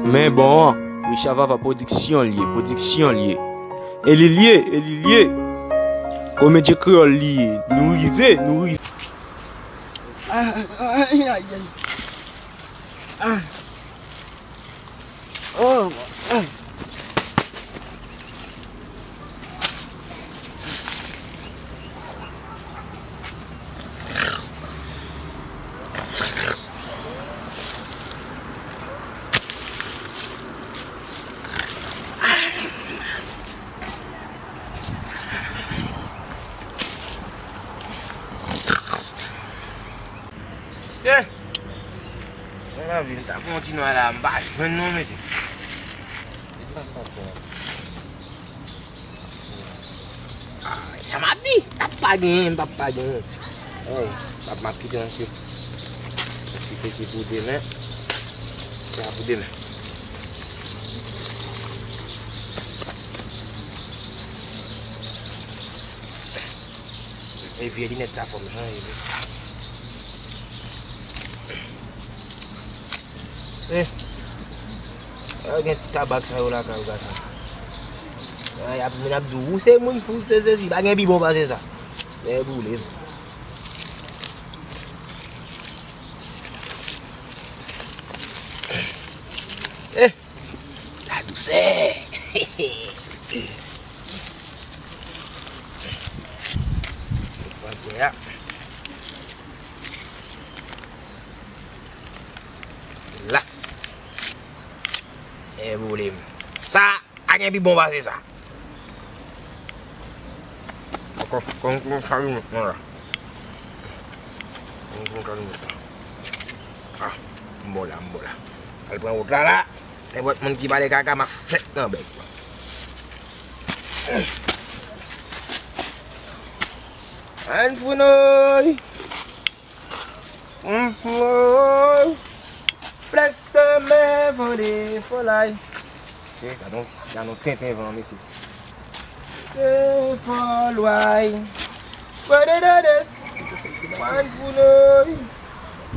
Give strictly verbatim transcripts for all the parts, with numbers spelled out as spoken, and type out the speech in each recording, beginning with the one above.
Men bon an, Richard Vava pwodiksyon l ye, pwodiksyon l ye. E li l ye, e li l ye. Komedyen kreyòl li ye. Nou rive, nou rive. Ay, ay, ay, ay. Ah. Oh, ah. Mesye! Mwen nan vil, ta fè yon ti nwa la, m pa jwenn non, mesye. Ah, sa m ap di, m ap pa genyen, m p ap pa genyen. Oh, m ap, m ap kite yon ti, ti peti pou demen. Sa pou demen. E vye linèt sa fò m chanje wi. Se. Yo gen ti tabak sa yo lakay ou gason. Ay, ap, moun ap di ou se moun fou, se sesi, pa gen pi bon pase sa. Lè boule. Eh, la dousè. Pran kè a. La. E boule m. Sa, pa gen pi bon pase sa. Ankò, kon, kon, sa li mwen la. Kon, kon, sa li mwen la. Ah, m bò la, m bò la. Al pran wout la, la. Nenpòt moun ki pale kaka, m ap fèt nan bèk. Ann founoy. Ann founoy. Prèske mè vole folay. Ok, gade yon, gade yon tenten van, mesye. Te folay. Pwede de des. Ann founoy.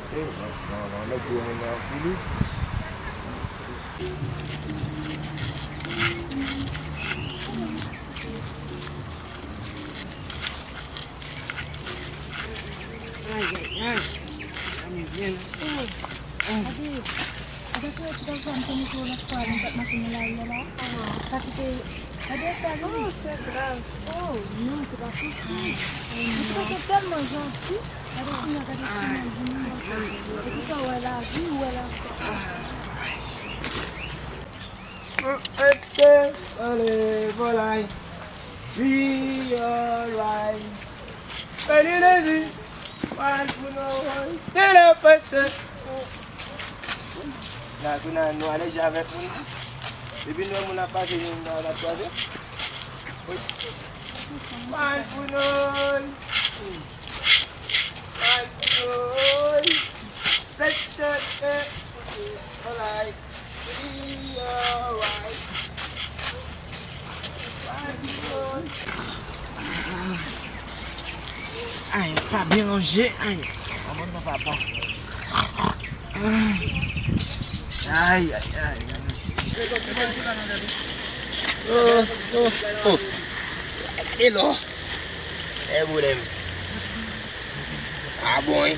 Ok, van, van, van, nèg yo menm nan fini. Ay, ay, ay. Ane byen. Oh, gade, gade frè ti gason m te mete w lòt fwa, nou t ap mache nan lari a la. Sa ki te, gade sa li. Oh, c'est grave. Oh, non, c'est pas possible. Li te pase tèlman janti. Gade kounye a, gade kounye a, li vini. Se pou sa w wè lavi, ou wè lavi. Ete, ale, volay. We alright. Ready, ready. One for no one. Tell a person. La, kounye a, nou alèz avèk moun. Depi nou wè moun ap pase, nou, nou ap kwaze. One for no one. One for no one. Let's start it. Alright. We alright. One for no one. Ay, pa byen ranje. Ay, anmòn nan pa bon. Ay, ay, ay, ay. Oh, oh, oh. E lò. E pwoblèm. A bon, wi.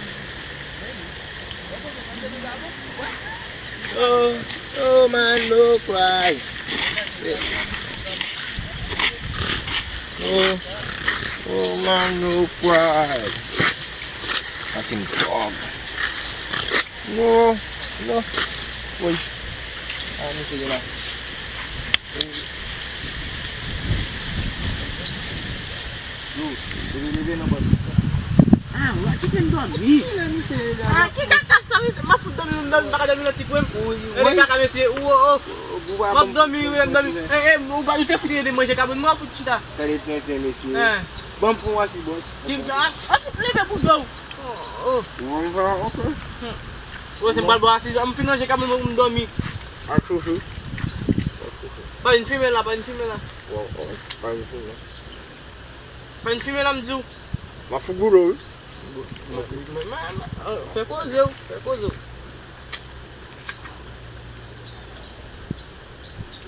Oh, oh, man, no cry. Oh, oh, man, no cry. Santi m dwòg. No, no. Woy. Ah, misye gen la. Yo, leve, leve nan bòs. Ah, w ap kite m dòmi. Ki nan misye la? Ah, ki kaka sa, misye? M ap fout dòmi, m dòmi, m pa ka dòmi nan ti kwen. Wi, wi. Gade kaka, mesye. Ou, ou, ou. M ap dòmi, wi, m dòmi. Eh, eh, ou pa, ou te fini de manje kabrit mwen, ou fout chita. Gade tenten, mesye. Hein. Ban m fon asi, bòs. Ki, ah, ah, leve pou do. Oh, oh. Ou wè sa, ok. Hmm. Ou wè se m pral bò asiz, m fin ranje kabrit mwen pou m dòmi. Ak chouchou. Pa vin fimen la, pa vin fimen la. Wè, wè, pa vin fimen. Pa vin fimen la, m di w. M ap fout goulo, wi. Fè koze w, fè koze w.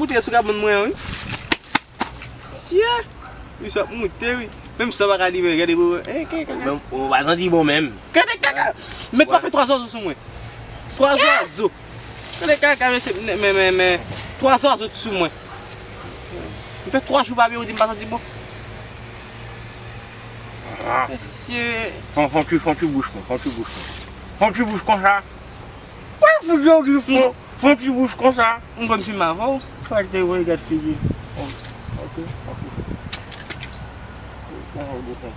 moute sou kabann mwen an, wi. Sye. Misye ap moute, wi. Menm sa pa ka li, men gade, bro. Eh, gade kaka. Men, ou pa santi bon menm. Gade kaka. Met pafè twa zwazo sou mwen. Twa zwazo. Gade kaka, mesye, men, men, men, men. Twa zwazo sou mwen. M fè twa jou pa byen, ou di m pa santi bon. Ah. Mesye. Fon, fon ti, fon ti bouch mwen, fon ti bouch mwen. Fon ti bouch konsa. Wè, fout yo ki fon, fon ti bouch konsa. M konn filme avè w. Sa te wè gad figi. Oh, ok, ok. Bon, bon, bon.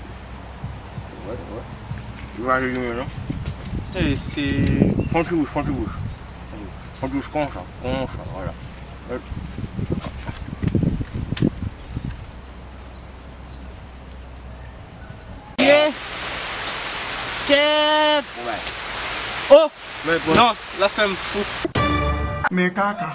Wè, wè. Li pa joli menm non. Eh, se fon ti bouch, fon ti bouch. Fon ti bouch konsa, konsa, vwala. Ye. Kèt. Oh. Non, la fè m fou. Men kaka.